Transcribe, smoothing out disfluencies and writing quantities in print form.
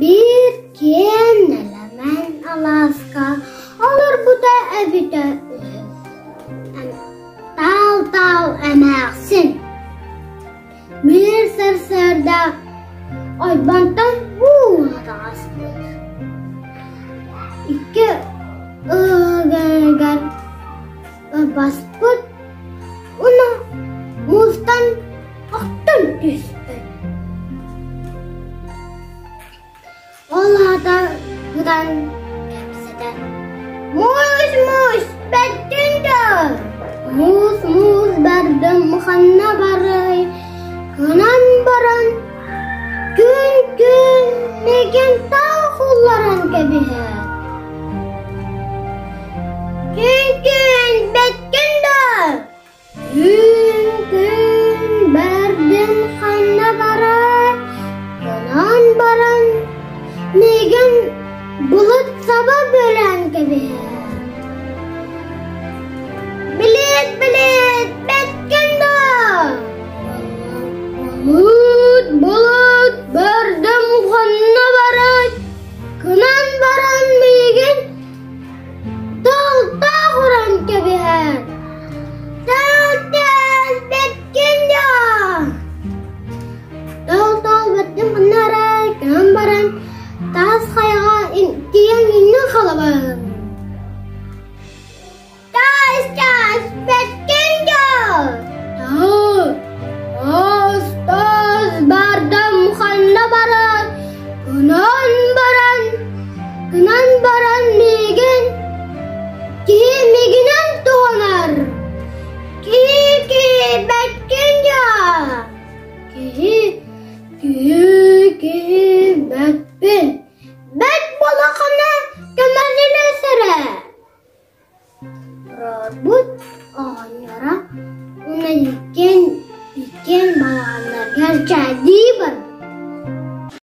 Биир киэҥ нэлэмэн алааска олорбута эбитэ үһү. Таал-таал эмээхсин биир сарсыарда ойбонтон уу таҕыспыт. Икки ыгыгар ырбаспыт уонна муустан охтон түспүт. Ол аата ытан кэпсэтэр: «Муус, муус, бэттин доо! Муус, муус бардым ханна барай? Гынан баран күн-күн миигин таах улларан кэбиһэр. Күн-күн бэттин доо! Күн-күн бэрдин ханна барар, гынан баран миигин былыт саба бөлөөн кэбиһэр. Билиэт, билиэт, бэккин доо! Былыт, былыт, бэрдим ханна барар, гынан баран миигин Талтаах уран кэбиһэр, Тал-тал бэккин доо! Тал-тал бэттин ханна эрэ көһөн баран таас хайаҕа тиийэн иҥнэн халабын. Таас-таас бэккин доо! Таас, таас бардам ханна баран, гынан баран, гынан баран миигин киһи миигинэн туһанар. Киһи киһи бэккин доо! Киһи киһи киһи бэппин. Бэт буолаххына көмөлөс эрэ. Туруорбут оҕонньоро уонна иккиэн иккиэн балаҕаннарыгар чээйдии барбыт.